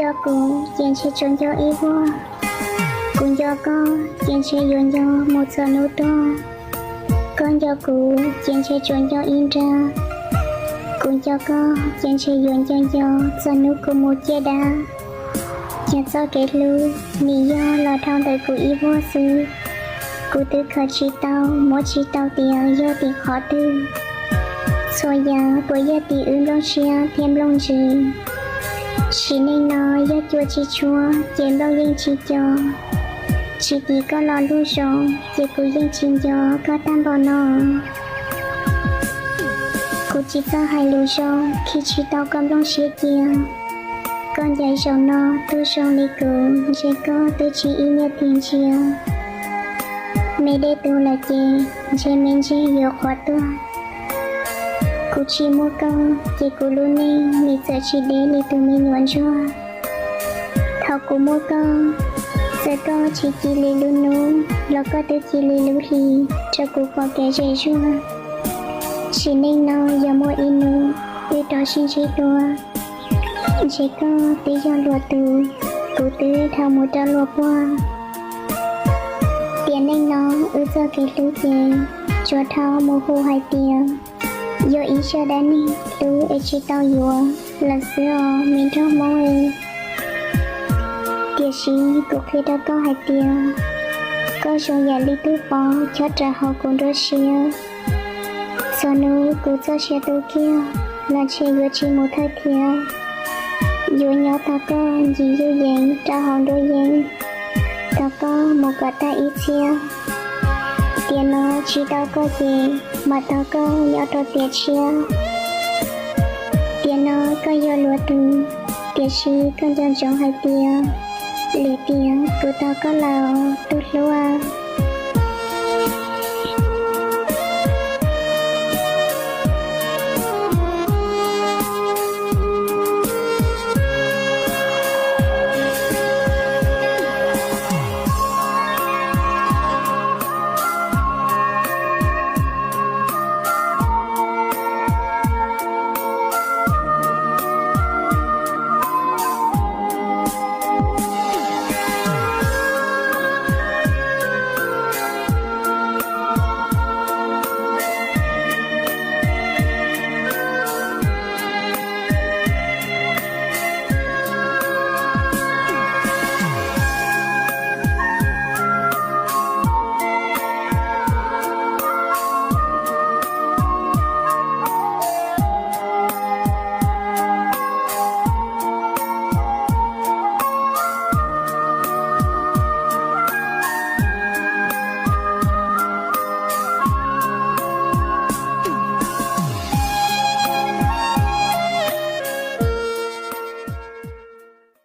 Kuv ces ntshe tsuas nco ib vuag, kuv nco koj ces ntshe yuav nco mus txog hnub tuag. Koj nco kuv ces ntshe tsuas nco ib nrab, kuv nco koj ces ntshe yuav nco nco txog hnub kuv mus ciaj dab. Yog txoj kev hlub nim yog los dhau ntawm kuv ib vuag xwb, kuv twb khaws tsis tau, muab tsis tau tias yog tim qhov twg. Txhua yam puas yog tim wb nplooj siab thiab nplooj ntsws. Sim neej no yog cua tsis tshuab ces nplooj yeej tsis co. Tsis tim koj los lub zoo ces kuv yeej tsis nco koj tag npaum no. Kuv tsis txawj hais lus zoo khi tsis tau koj nplooj siab cia. Koj ncaim zaum no tuag zoo li kuv ntshe koj twb tsis ib niaj tig ntsia. Me dej tu lawm ces ntshe me ntsis yuav qhuav tuag. Kuv tsis muaj koj ces kuv lub neej nim txawm tsis deb li tus me nyuam ntsuag. Thaum kuv muaj koj, txawm koj tsis cia li lub hnub los koj twb cia li lub hli rau kuv pom kev zem zuag. Sim neej no yog muaj ib hnub wb rov sib ntsib dua, ntshe koj twb yog luag tus, kuv twb dhau mus rau luag puag. Tiam neej no wb txoj kev hlub ces tsuas dhau mus hu hais tias yog ib zaj dab neeg hlub es tsis tau yuav lawm xwb os me nraug Hmoob. Tiam sis kuv qhia rau koj hais tias koj zoo yam li tub pov chob raws hauv kuv nruab siab. Txog hnub kuv txoj sia tu kiag los ntshe yuav tsis mus thawj thiab. Yuav nyob tos koj ncig yuj yees rau hauv nruab yeeb, tos koj mus kom tag ib txhiab. Tiam no tsis tau koj ces mam tos koj nyob rau tiam tshiab. Tiam no koj yog luag tus, tiam sis koj nco ntsoov hais tias lwm tiam kuv tos koj lawm tus hlub.